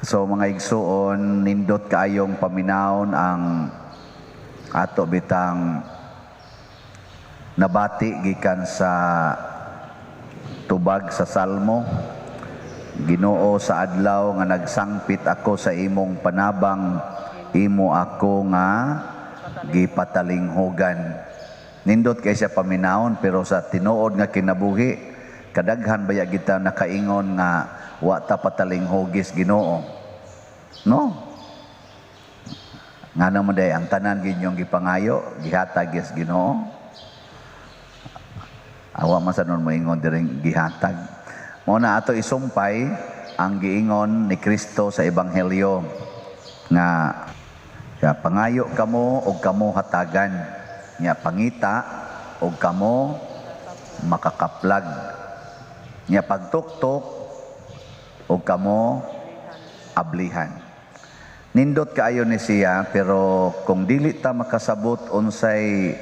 So mga igsuon, nindot kaayong paminawon ang ato bitang nabati gikan sa tubag sa Salmo. Ginoo, sa adlaw nga nagsangpit ako sa imong panabang, imo ako nga gipatalinghugan. Nindot kay siya paminawon, pero sa tinuod nga kinabuhi, kadaghan baya kita nakaingon nga wa ta patalinghugis Ginoo, no? Ngano man day ang tanan ginyong gipangayo gihatag gyud Ginoo? Awa man sa nun moingon diring gihatag. Mao na ato isumpay ang giingon ni Kristo sa Ebanghelyo nga ya, pangayo kamo og kamo hatagan. Nya pangita og kamo makakaplag. Nya pagtuktok og kamo ablihan. Nindot kaayo ni siya, pero kung dili ta makasabot unsay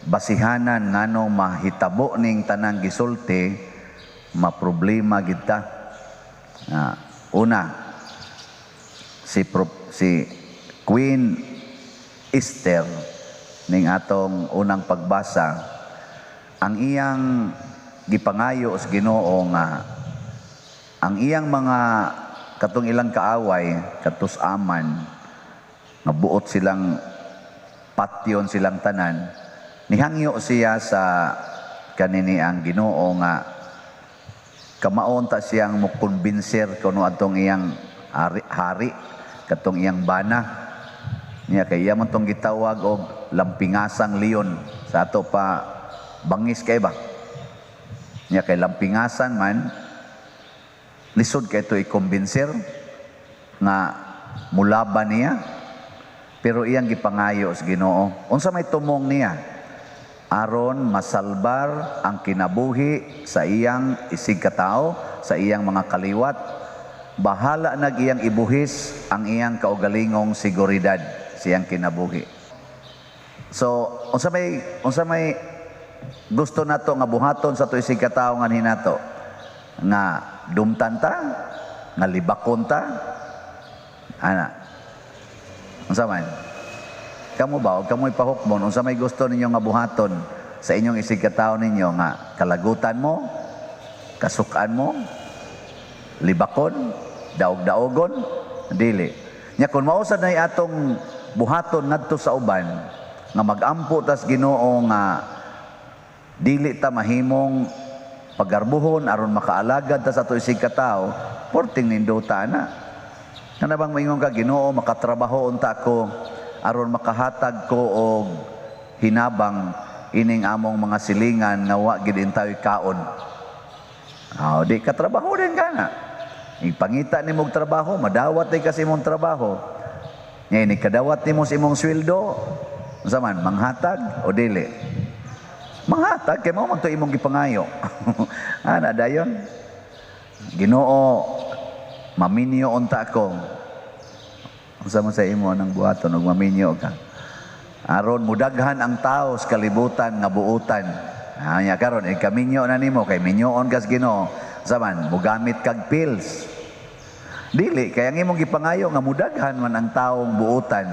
basihanan nganong mahitabo ning tanang gisulti, maproblema gid ta. Una, si Queen Esther ning atong unang pagbasa, ang iyang gipangayo sa Ginoo nga ang iyang mga katong ilang kaaway katus Aman nga buot silang patyon silang tanan, nihangyo siya sa kanini ang Ginoo nga kamaon ta siyang mokumbinser kuno atong iyang hari, katong iyang bana niya, kay iya man tong gitawag og lampingasang leon. Sa ato pa, bangis kay ba niya, kay lampingasan man, lisod kay ito i-kumbinser nga mulaban niya. Pero iyang gipangayo sa Ginoo. Unsa may tumong niya? Aron masalbar ang kinabuhi sa iyang isig katao, sa iyang mga kaliwat, bahala nag iyang ibuhis ang iyang kaugalingong seguridad siyang kinabuhi. So unsa may gusto nato nga buhaton sa ato isig katao nga hinato? Nga dumtan ta, nga libakon ta, ana? Unsa man? Kamo ba, og kamo'y pahukmon, unsa may gusto ninyo nga buhaton sa inyong isig katao ninyo? Nga kalagutan mo, kasukan mo, libakon, daog-daogon, dili? Nya kung mao sad nay atong buhaton ngadto sa uban, nga magampo tas Ginoo nga dili ta mahimong pagarbuhon aron makaalagad ta sa ato isig katao, porting nindota na. Kana bang maingon ka, "Ginoo, makatrabaho unta ko aron makahatag ko og hinabang ining among mga silingan nga wa gid intawi kaon." Aw, di ka trabaho din ka na. Ipangita nimo og trabaho, madawat di kasi imong trabaho. Nya ini kadawat nimo sa imong sweldo, unsa man, manghatag o dili? Manghatag kay mao man to imong gipangayo. Ana dayon. Ginoo, maminyo unta ko. Unsa man sa imo nang buhaton og maminyo ka? Aron mudaghan ang tao sa kalibutan nga buutan. Anya karon ikaminyo na nimo kay minyoon kas Ginoo. Unsa man, mugamit kag pills? Dili, kay ang imong gipangayo nga mudaghan man ang taong buutan.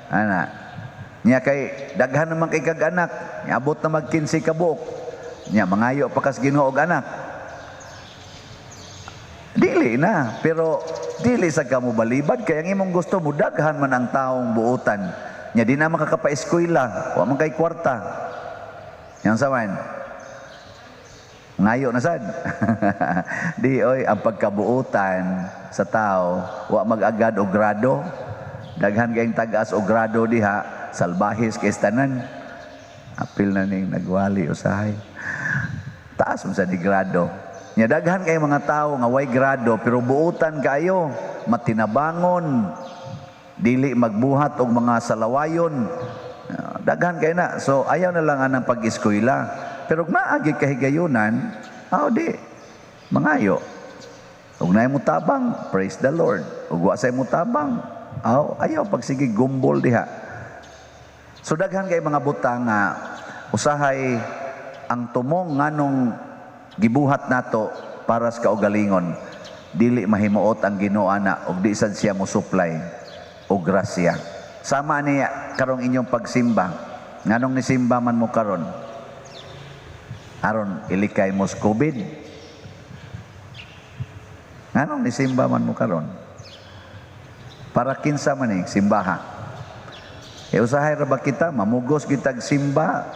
Ana. Nya kay daghan naman kay kag anak, niabot na mag 15 ka buok. Nya mangayo pa kas Ginoo og anak. Dili na, pero dili sa kamo balibad kay ang imong gusto mudaghan man ang taong buutan. Nya di na makakapa-eskwela, wa man kay kwarta. Yan sa man. Ngayo na sad. Di oy, ang pagkabuutan sa tao wa mag-agad og grado. Daghan kayong tag-as og grado diha, salbahis kay tanan. Apil na ning nagwali usahay. Taas mo sa di grado. Nya daghan kay mga tao nga way grado pero buutan kayo, matinabangon, dili magbuhat og mga salawayon. Daghan kay na. So ayaw na lang anang pag-eskwela. Pero kung naagi kahigayunan, aw di mangayo. Ug naay mo tabang, praise the Lord. Ug wa say mo tabang, aw ayaw pagsige gumbol diha. So daghan kay mga butang nga usahay ang tumong nganong gibuhat nato para sa kaugalingon. Dili mahimuot ang Ginoo ana ug di sad siya mo supply og grasya. Sama niya karong inyong pagsimba. Nganong nisimba man mo karon? Aron ilikay mo sa COVID? Nganong nisimba man mo karon? Para kinsa man ni simbaha? E usahay ra ba kita mamugos kitag simba,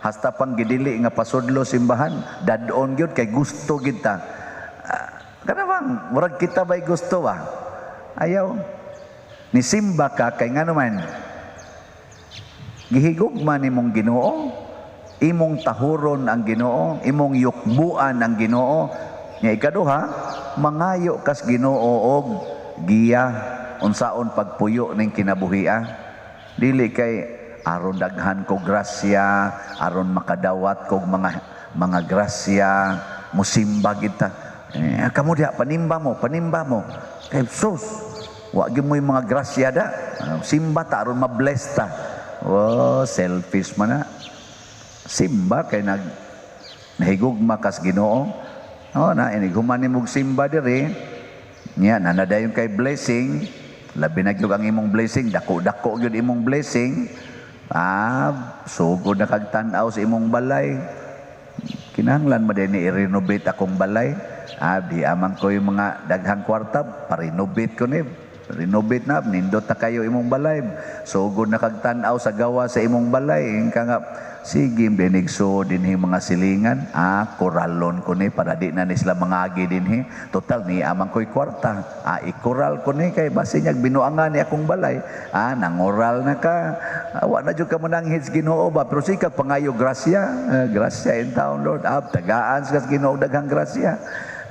hasta pang gidili nga pasudlo simbahan, dad-on gyud kay gusto kita. Kana bang murag kita bay gusto ba? Ayaw. Nisimba ka kay ngano man gihigugma nimong Ginoo, imong tahuron ang Ginoo, imong yukbuan ang Ginoo. Nya ikaduha, mangayo kas Ginoo og giya unsaon pagpuyo ning kinabuhia. Dili kay aron daghan ko grasya, aron makadawat kog mga grasya, musimba kita. Eh, kamo diha panimba mo, panimba mo. Kay sus, wa gyud mo yung mga grasya da. Simba ta aron ma-bless ta. Oh, selfish man na. Simba kay nahigugma kas Ginoo. Oh, na inig human nimog simba diri. Nya nanadayon kay blessing, labi na gyud ang imong blessing, dako-dako gyud imong blessing. Sugod na kag tan-aw sa imong balay. Kinahanglan man din i-renovate akong balay. Di amang ko yung mga daghang kwarta, pa-renovate ko ni. Renovate na, nindot na kayo imong balay. Sugod na kag tan-aw sa gawa sa imong balay. Ingka nga, sige, benigso dinhi mga silingan. Koralon ko ni, para di na ni sila mangagi dinhi. Total, ni amang ko'y kwarta. Ikoral ko ni, kay basi niyag binuangan ni akong balay. Nangoral na ka. Wa na jud ka mo nang hits Ginoo ba? Pero sige, pangayo grasya. Grasya in town, Lord. Tagaan sa Ginoo daghang grasya.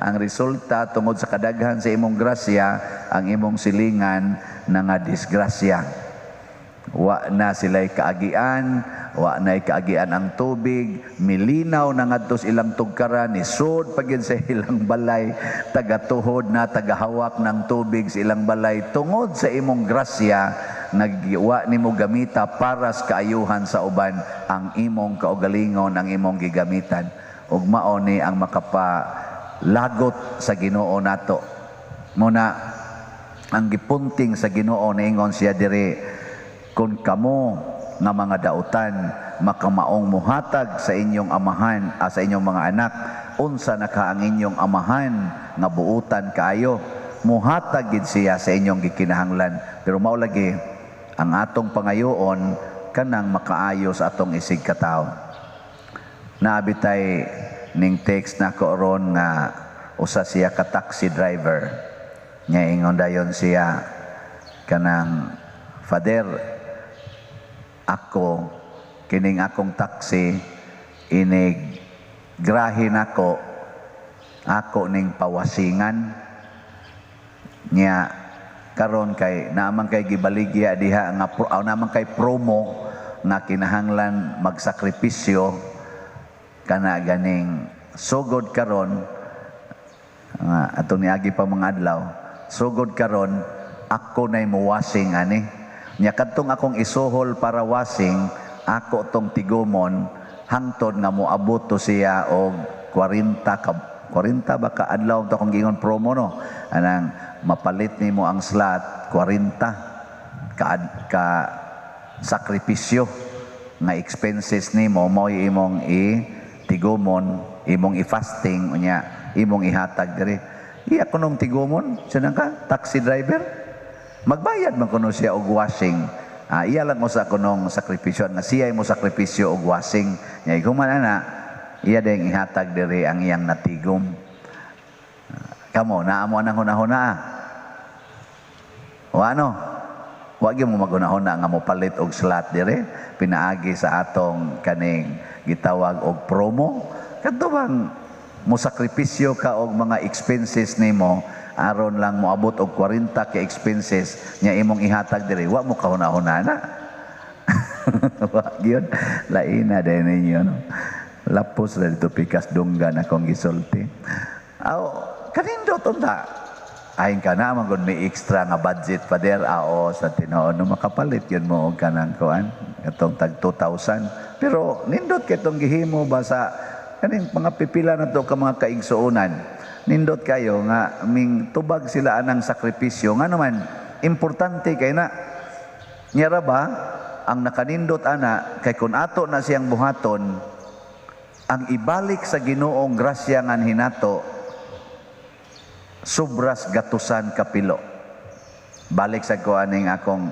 Ang resulta, tungod sa kadaghan sa imong grasya, ang imong silingan na nga disgrasya. Wa na sila'y kaagian, wa na'y kaagian ang tubig, milinaw na ngadto sa ilang tugkaran, nisod pa gyud sa ilang balay, tagatuhod na, tagahawak ng tubig sa ilang balay. Tungod sa imong grasya, nagwa nimo gamita para sa kaayuhan sa uban, ang imong kaugalingon, ang imong gigamitan. Ug mao ni ang makapalagot sa Ginoo nato. Muna ang gipunting sa Ginoo, niingon siya diri, kung kamo nga mga dautan makamaong muhatag sa inyong amahan, sa inyong mga anak, unsa na ka ang inyong amahan nga buutan kaayo, muhatag gid siya sa inyong gikinahanglan. Pero mao lagi ang atong pangayoon kanang makaayo sa atong isig katawo. Naabitay ning text nako ron nga usa siya ka taxi driver. Nya ingon dayon siya kanang, "Father, ako kining akong taxi inig grahe nako, ako ning pawasingan." Nya karon kay naman kay gibaligya diha nga naman kay promo nga kinahanglan magsakripisyo kana ganing sugod karon nga atong niagi pa mga adlaw, sugod karon ako nay muwasing ani. Nya kadtong akong isuhol para wasing, ako tong tigumon hangtod nga moabot to siya og 40 ka, 40 ba ka adlaw to akong gingon promo, no, anang mapalit nimo ang slot 40 ka sakripisyo nga expenses nimo, mo imong i tigumon, imong i-fasting, unya imong ihatag diri. Iya kunong tigumon siya ka taxi driver, magbayad man kuno siya og washing. Iya lang usa kunong sakripisyo nga siya mo sakripisyo og washing. Nya human ana, iya ding ihatag diri ang iyang natigom. Kamo naa mo anang hunahuna? Wa no? Wa gyud mo maghunahuna nga mopalit og slot dire pinaagi sa atong kaning gitawag og promo. Kadto bang mosakripisyo ka og mga expenses nimo aron lang moabot og 40 ka expenses nya imong ihatag diri, wa mo kahuna-huna na? Wa gyud. Laina din ninyo, no? Lapos ra dito pikas dunggan akong gisulti. Aw, kanindot unta. Ayon ka na, man may extra nga budget pa der, ao sa tinuod no, makapalit yun mo og kanang kuan, katong tag 2,000. Pero nindot kay tong gihimo ba sa Kaning mga pipila na to ka mga kaigsuonan. Nindot kayo nga ming tubag sila anang sakripisyo. Nga naman, importante kay na. Nyara ba, ang nakanindot ana, kay kung ato na siyang buhaton, ang ibalik sa Ginoong grasya nga hinato, sobras gatusan kapilo. Balik sa ko aning akong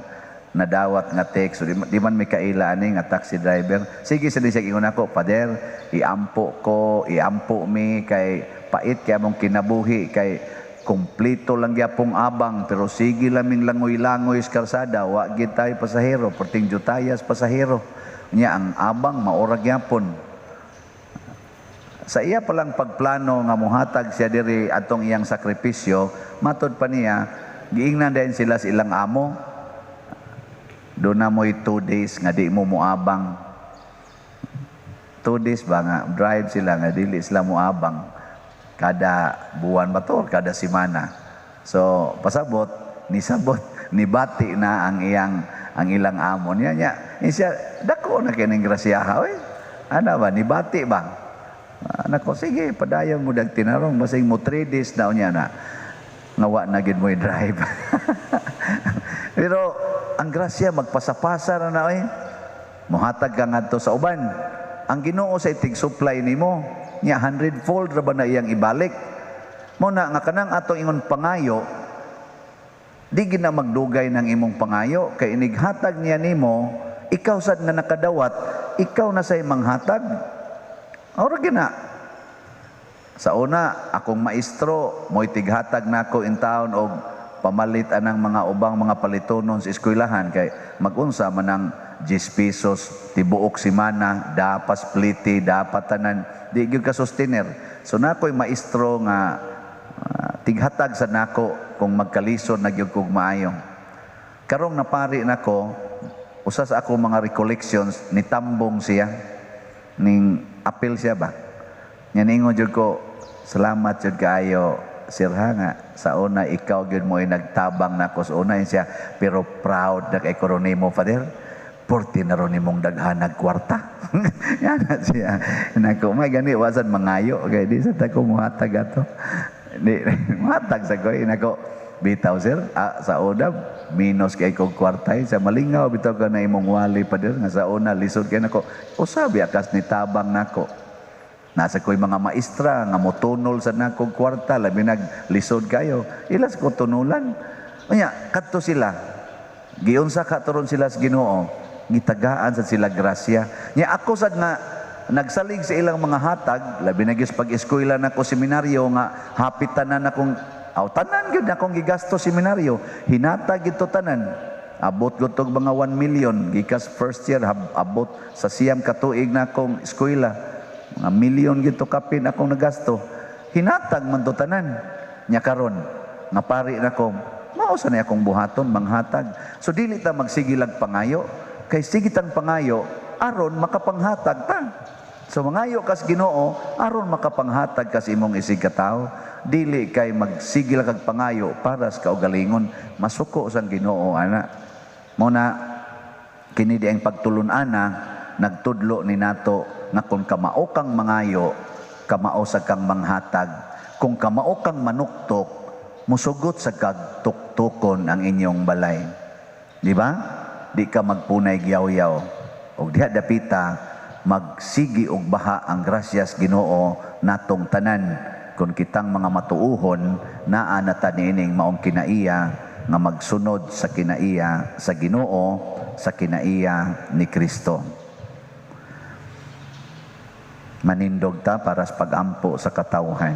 nadawat nga text. Di man may kaila ani nga taxi driver. Sige sa siya ingon ako, "Pader, iampo ko, iampo mi kay pait kay among kinabuhi kay kompleto lang gyapong abang pero sige laming langoy-langoy sa karsada, wa gid tayo pasahero, perting jutayas pasahero." Nya ang abang maura gyapon. Sa iya palang pagplano nga muhatag siya diri atong iyang sakripisyo, matod pa niya, giingnan din sila sa ilang amo, "Doon na mo'y 2 days nga di mo muabang." 2 days ba nga drive sila nga dili sila muabang kada buwan ba to or kada semana. So pasabot, nisabot, nibati na ang ilang amo niya niya. Siya dako na kining grasyaha oy. Ana ba nibati ba? Nako, sige, padayon mo dag tinarong basing mo 3 days na unya na nga wa na gid mo drive. Pero ang grasya magpasapasa na na oy. Muhatag ka ngadto sa uban. Ang Ginoo sa itig supply nimo, nya hundredfold ra ba na iyang ibalik. Mo na nga kanang atong ingon pangayo, di gid na magdugay ng imong pangayo kay inighatag niya nimo, ikaw sad nga nakadawat, ikaw na say manghatag. Ora gina. Sa una, akong maestro, mo'y tighatag nako in town og pamalit anang mga ubang mga palitonon sa eskwelahan kay magunsa man ang 10 pesos tibuok semana, dapas pliti, dapat tanan, di gyud ka sustainer. So nakoy maestro nga tighatag sa nako kung magkalisod na gyud kog maayo. Karong napari nako, usa sa ako mga recollections, ni tambong siya ning apil siya ba. Nya ningon jud ko, "Salamat jud kaayo, sir ha, nga sa una ikaw gyud mo ay nagtabang nako sa una." Siya, "Pero proud na kay ko nimo, Father, porti na ron nimong daghanag kwarta." Yan na siya. Nako, may gani wasan mangayo kay di sa ta ko muhatag ato. Di muhatag sa ko nako, "Bitaw sir, sa una minus kay kog kwarta eh." Sa malingaw bitaw ka na imong wali, Pader, nga sa una lisod kay nako. Usabi akas ni tabang nako. Nasa ko'y mga maestra nga motunol sa nakog kwarta, labi nag lisod kayo. Ilas ko tunulan. Unya, kadto sila. Giunsa ka turon sila sa Ginoo, gitagaan sa sila grasya. Nya ako sad nga nagsalig sa ilang mga hatag, labi na gyud pag-eskwela nako seminaryo nga hapit tanan akong aw tanan gyud akong gigasto seminaryo, hinatag gid to tanan. Abot gud tog mga 1 million gikas first year abot sa 9 ka tuig na akong eskwela. Mga milyon gid to kapin akong nagasto. Hinatag man to tanan. Nya karon nga pari nako, mao sa na akong buhaton manghatag. So dili ta magsigilag pangayo kay sige tang pangayo aron makapanghatag ta. So mangayo kas Ginoo aron makapanghatag kas imong isig katawo. Dili kay magsigil kag pangayo para sa kaugalingon, masuko sang Ginoo ana. Mo na kini di ang pagtulun-ana nagtudlo ni nato nga kung kamao kang mangayo, kamao sa kang manghatag. Kung kamao kang manuktok, musugot sa kag tuktukon ang inyong balay. Di ba? Di ka magpunay giyaw-yaw. Og diha dapita magsigi og baha ang grasyas Ginoo natong tanan kung kitang mga matuuhon naa na ta niining maong kinaiya nga magsunod sa kinaiya sa Ginoo, sa kinaiya ni Kristo. Manindog ta para sa pagampo sa katawhan.